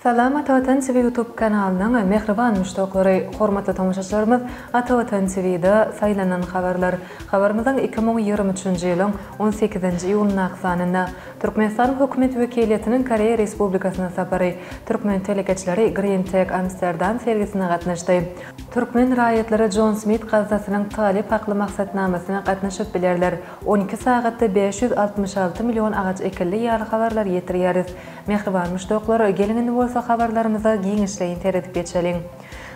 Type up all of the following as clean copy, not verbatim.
Salam Ata Watan TV YouTube kanalynyň mähriban muşdaklary, hormatly tomaşaçylarymyz Ata Watan TV-da saýlanan habarlar. Habarymyzyň 2023-nji ýylyň 18-nji iýulyndaky sanynda Türkmenistanyň hökümet wekiliýetiniň Koreýa Respublikasyna sapary, türkmen telekeçileri Green Tech Amsterdam sergisine gatnaşdy. Türkmen raýatlary Jon Smit gaznasynyň talyp hakly maksatnamasyna gatnaşyp bilerler. 12 sagatda 566 million agaç ekildi ýaly habarlary ýetirýäris. Mähriban muşdaklar, geliň indi bolsa habarlarymyza giňişleýin seredip geçeliň.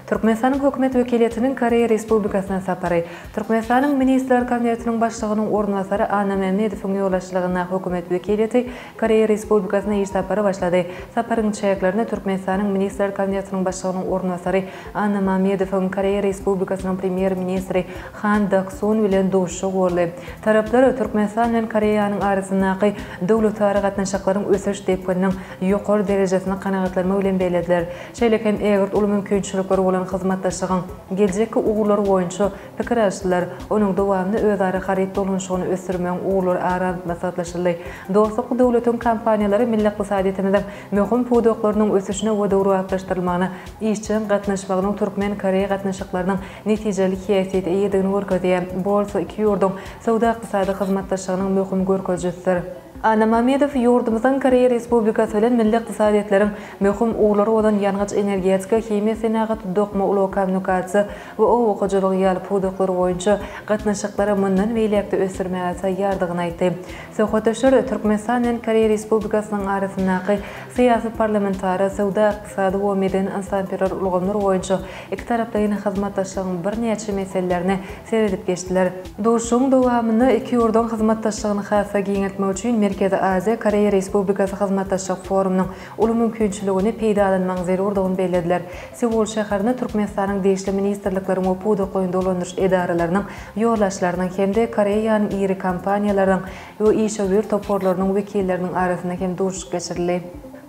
Türkmenistanyň Hökümet wekiliýetiniň Koreýa Respublikasyna sapary Türkmenistanyň Ministrler Kabinetiniň Başlygynyň orunbasary Anna Mämmedowyň ýolbaşçylygyndaky Hökümet wekiliýeti Koreýa Respublikasyna iş sapary başlady. Saparyň çäklerinde Türkmenistanyň Ministrler Kabinetiniň Başlygynyň orunbasary Anna Mamedowyň Koreýa Respublikasynyň Premýer-ministri Han Dak Sun bilen duşuşygy boldy. Taraplar Türkmenistan bilen Koreýanyň arasyndaky döwletara gatnaşyklaryň ösüş depgininiň ýokary derejesini kanagatlanma bilen bellediler. Şeýle hem ägirt uly mümkinçilikleri bolan hyzmatdaşlygyň geljekki ugurlary boýunça pikir alyşdylar. Onuň dowamynda özara haryt dolanyşygyny ösdürmegiň ugurlary ara alnyp maslahatlaşyldy. Dostlukly döwletiň kompaniýalary milli ykdysadyýetimiziň möhüm pudaklarynyň ösüşine we döwrebaplaşdyrylmagyna işjeň gatnaşmagynyň türkmen-koreý gatnaşyklarynyň netijeli häsiýete eýedigini görkezýär. Bu bolsa iki ýurduň söwda-ykdysady hyzmatdaşlygynyň möhüm görkezijisidir. Anna Mamedow ýurdumyzyň Koreýa Respublikasy bilen milli ykdysadyýetleriň möhüm ugurlary bolan ýangyç-energetika, himiýa senagaty, dokma, ulag-kommunikasiýa we oba hojalygy ýaly pudaklar boýunça gatnaşyklary mundan beýläk-de ösdürmäge taýýardygyny aýtdy. Söhbetdeşler Türkmenistan bilen Koreýa Respublikasynyň arasyndaky syýasy, parlamentara, söwda-ykdysady we medeni-ynsanperwer ulgamlar boýunça ikitaraplaýyn hyzmatdaşlygyň birnäçe meselelerine seredip geçdiler. Duşuşygyň dowamynda iki ýurduň hyzmatdaşlygyny has-da giňeltmek üçin Merkezi Aziýa, Koreýa Respublikasy hyzmatdaşlyk forumynyň uly mümkinçiligini peýdalanmagyň zerurdygyny bellediler. Seul şäherinde Türkmenistanyň degişli ministrlikleriň we pudaklaýyn dolandyryş edaralarynyň ýolbaşçylarynyň hem-de Koreýanyň iri kompaniýalarynyň we işewür toparlarynyň wekilleriniň arasynda hem duşuşyk geçirildi.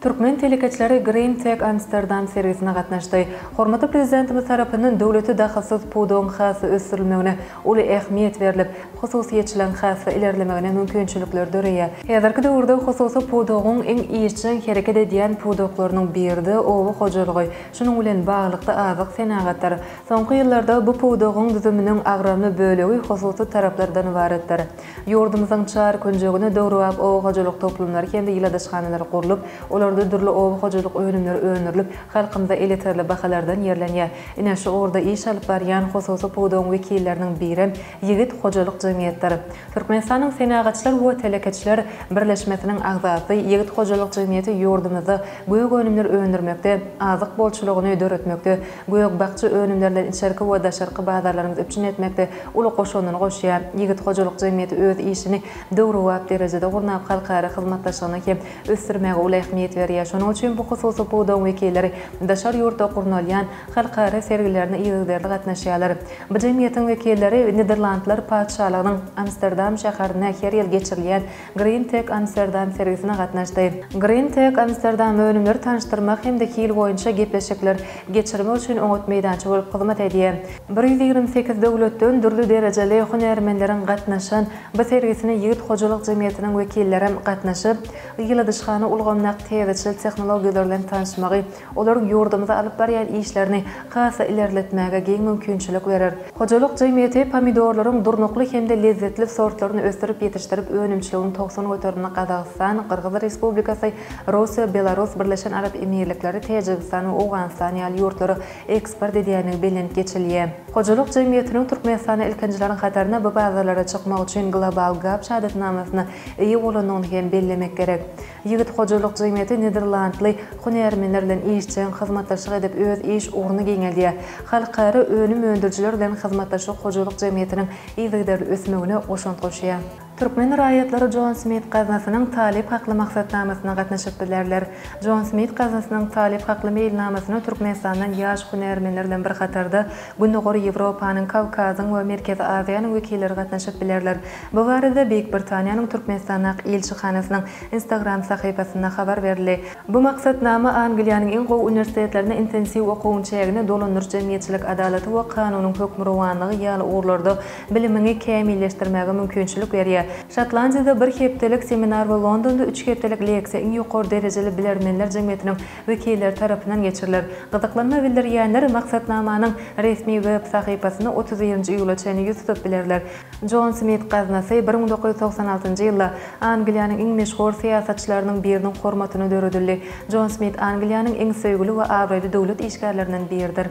Türkmen telekeçileri Green Tech Amsterdam sergisine gatnaşdy. Hormatly Prezidentimiz tarapyndan döwlete dahylsyz pudagyň has-da ösdürilmegine uly ähmiýet berlip, hususyýetçiligiň has-da ilerlemegine mümkinçilikler döreýär. Häzirki döwürde hususy pudagyň iň işjeň hereket edýän pudaklarynyň biri-de oba hojalygy, şunuň bilen baglylykda azyk senagatdyr. Soňky ýyllarda bu pudagyň düzüminiň agramly bölegi hususy taraplardan ybaratdyr. Ýurdumyzyň çar künjeginde döwrebap oba hojalyk toplumlary hem-de ýyladyşhanalar gurlup, olarda dürli oba hojalyk önümleri öndürilip, halkymyza elýeterli bahalardan ýerlenýär. Ine, şu ugurda iş alyp barýan hususy pudagyň wekilleriniň birem Ýigit hojalyk jemgyýetdir. Türkmenistanyň Senagatçylar we telekeçiler birleşmesiniň agzasy Ýigit hojalyk jemgyýeti ýurdumyzda gök önümleri öndürmekde, azyk bolçulygyny döretmekde, gök-bakja önümleri bilen içerki we daşarky bazarlarymyzy üpjün etmekde uly goşandyny goşýar. Ýigit hojalyk jemgyýeti öz işini döwrebap derejede gurnap, halkara hyzmatdaşlygyny hem ösdürmäge uly ähmiýet berýär. Şonuň üçin bu hususy pudagyň wekilleri daşary ýurtda gurnalýan halkara sergilerine yzygiderli gatnaşýarlar. Bu jemgyýetiň wekilleri Niderlandlar Patyşalygynyň Amsterdam şäherinde her ýyl geçirilýän Green Tech Amsterdam sergisine gatnaşdy. Green Tech Amsterdam önümleri tanyşdyrmak hem-de hil boýunça gepleşikler geçirmek üçin oňat meýdança bolup hyzmat edýär. 128 döwletden dürli derejeli hünärmenleriň gatnaşan bu sergisine Ýigit hojalyk jemgyýetiniň wekillerem gatnaşyp, ýyladyşhana ulgamyndaky täzeçil tehnologiýalar bilen tanyşmagy olaryň ýurdumyzda alyp barýan işlerini has-da ilerletmäge giň mümkinçilik berer. Hojalyk jemgyýeti pomidorlaryň durnukly hem-de lezzetli sortlaryny ösdürip ýetişdirip, önümçiligiň 90 göterimini Gazagystan, Gyrgyz Respublikasy, Russiýa, Belarus, Birleşen Arap Emirlikleri, Täjigistan we Owganystan ýaly ýurtlara eksport edýändigi bellenip geçilýär. Hojalyk jemgyýetiniň Türkmenistanda ilkinjileriň hatarynda bu bazarlara çykmak üçin Global GAP şahadatnamasyna eýe bolandygyny hem bellemek gerek. Ýigit hojalyk jemgyýeti niderlandly hünärmenler bilen işjeň hyzmatdaşlyk edip, öz iş ugruny giňeldýär. Halkara önüm öndürijiler bilen hyzmatdaşlyk hojalyk jemgyýetiniň yzygiderli ösmegine goşant goşýar. Türkmen raýatlary Jon Smit gaznasynyň talyp hakly maksatnamasyna gatnaşyp bilerler. Jon Smit gaznasynyň talyp hakly meýilnamasyna Türkmenistandan ýaş hünärmenler bilen bir hatarda Gündogar Ýewropanyň, Kawkazyň we Merkezi Aziýanyň wekilleri gatnaşyp bilerler. Bu barada Beýik Britaniýanyň Türkmenistandaky ilçihanasynyň Instagram sahypasynda habar berildi. Bu maksatnama Angliýanyň iň gowy uniwersitetlerinde intensiw okuwyň çäginde dolandyryş jemgyýetçilik adalaty we kanunyň hökmürowanlygy ýaly ugurlarda bilimiňi kämilleşdirmäge mümkinçilik berýär. Şotlandiýada bir hepdelik seminar we Londonda üç hepdelik leksiýa iň ýokary derejeli bilermenler jemgyýetiniň wekilleri tarapyndan geçiriler. Gyzyklanma bildirýänler maksatnamanyň resmi web sahypasyna 31-nji iýula çenli ýüz tutup bilerler. Jon Smit gaznasy 1996-njy ýylda Angliýanyň iň meşhur syýasatçylarynyň biriniň hormatyna döredildi. Jon Smit Angliýanyň iň söýgüli we abraýly döwlet işgärlerinden biridir.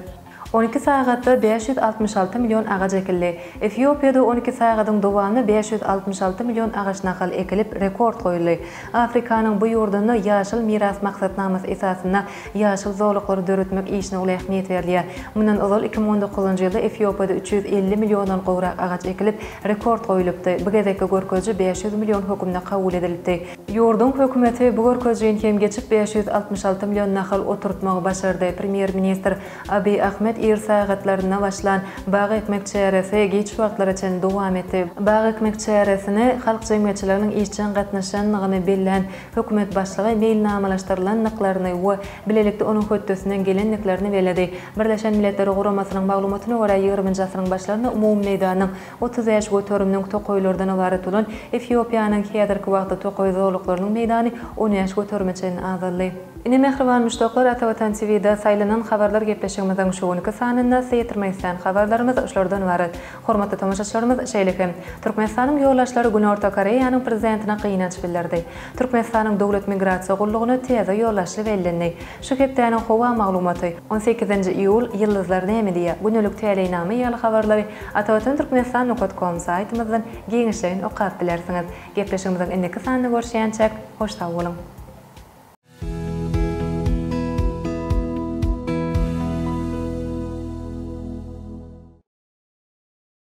12 sagatda 566 million agaç ekildi. Efiopiýada 12 sagadyň dowamynda 566 million agaç nahal ekilip, rekord goýuldy. Afrikanyň bu ýurdunda Ýaşyl miras maksatnamasy esasynda ýaşyl zolaklary döretmek işine uly ähmiýet berilýär. Mundan ozal 2019-njy ýylda Efiopiýada 350 milliondan gowrak agaç ekilip, rekord goýulypdy. Bu gezekki görkeziji 500 million hökmünde kabul edilipdi. Ýurduň hökümeti bu görkezijini hem geçip, 566 million nahal oturtmagy başardy. Premýer-ministr Abiý Ahmed ir sagatlarynda başlan bag ekmek çäresi giç wagtlara çenli dowam etdi. Bag ekmek çäresine halk jemgyýetçiliginiň işjeň gatnaşandygyny bellän hökümet başlygy meýilnamalaşdyrylandyklaryny we bilelikde onuň hötdesinden gelendiklerini belledi. Birleşen Milletler Guramasynyň maglumatyna görä, ýigriminji asyryň başlarynda umumy meýdanynyň 35 göteriminiň tokaýlardan ybarat bolan Efiopiýanyň häzirki wagtda tokaý zolaklarynyň meýdany 15 göterime çenli azaldy. Ine mähriban muşdaklar Atavatan TV-da saýlanan habarlar gepleşigimiziň şu günki sanynda size ýetirmek islän habarlarymyz şulardan ybarat. Hormatly tomaşaçylarymyz şeýle hem, Türkmenistanyň ýolbaşçylary Günorta Koreýanyň Prezidentine gynanç bildirdi. Türkmenistanyň Döwlet migrasiýa gullugyna täze ýolbaşçy bellendi. Şu hepdäniň howa maglumaty, on sekizinji iýul, Ýyldyzlar näme diýýär, Gündelik täleýnama ýaly habarlary Atavatan Türkmenistan nokat kom saýtymyzdan giňişleýin okap bilersiňiz. Gepleşigimiziň indiki sanynda görüşýänçäk, hoş sag boluň!